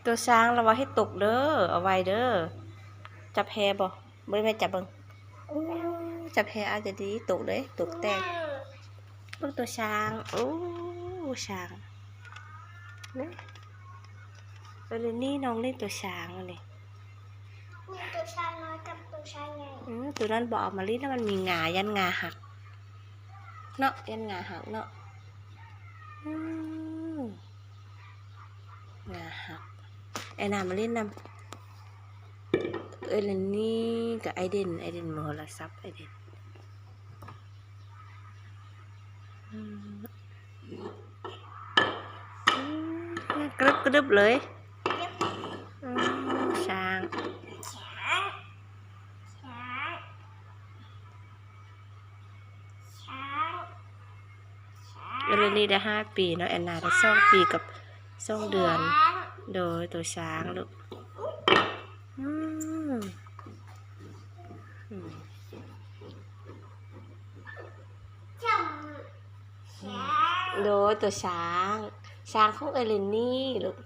ຕົວຊ້າງລະວ່າເຮັດຕົກເດີ ເອົາໄວ້ເດີ. ຈັບແຮບໍ່? ເບິ່ງແມ່ຈັບເບິ່ງ. ໂອ້ ຈັບແຮອາດຈະດີ ຕົກເດ້ ຕົກແຕກ. ເບິ່ງຕົວຊ້າງ ໂອ້ ຊ້າງ ນີ້ ເອີ ນີ້ນ້ອງນີ້ຕົວຊ້າງອັນນີ້ ມີຕົວຊ້າງນ້ອຍກັບຕົວຊ້າງໃຫຍ່. ອື ຕົວນັ້ນບໍ່ເອົາມາຫຼິ້ນນະ ມັນມີງາ ຢ້ານງາຫັກເນາະ ຢ້ານງາຫັກເນາະ. ອື ງາຫັກ. ແອນນາມາຫຼິ້ນນຳ ເອີຍ ຫຼິ້ນນີ້ກັບໄອເດນ ໄອເດນເບິ່ງໂທລະສັບ ໄອເດນ. ອື ກະດຶບກະດຶບເລີຍ. ອື ຊ້າງ ເອີຍ ນີ້ໄດ້ຫ້າປີເນາະ ແອນນາໄດ້ສອງປີກັບສອງເດືອນ. ໂດຍ ໂຕຊ້າງລູກ. ອື ອື ໂດຍ ໂຕຊ້າງ ຊ້າງຂອງເອີຍ ຫຼິ້ນນີ້ລູກ.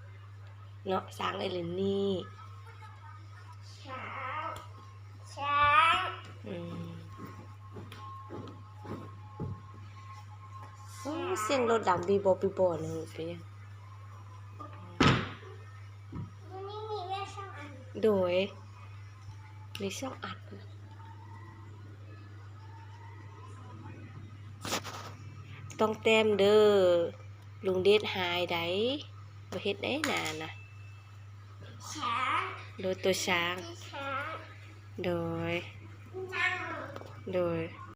ເນາະ ຊ້າງເອີຍ ຫຼິ້ນນີ້ ຊ້າງ ຊ້າງ. ອື ໂອ້ ສຽງລົດດັງບີບໍບີບໍນີ້ເປັນຫຍັງ? ໂດຍ ມີສອງອັນ ຕ້ອງແຕ້ມເດີ ລຸງເດດຫາຍໃດ ບໍ່ເຮັດໄດ້ນານະ. ໂດຍ ໂຕຊ້າງ ໂດຍ ໂດຍ.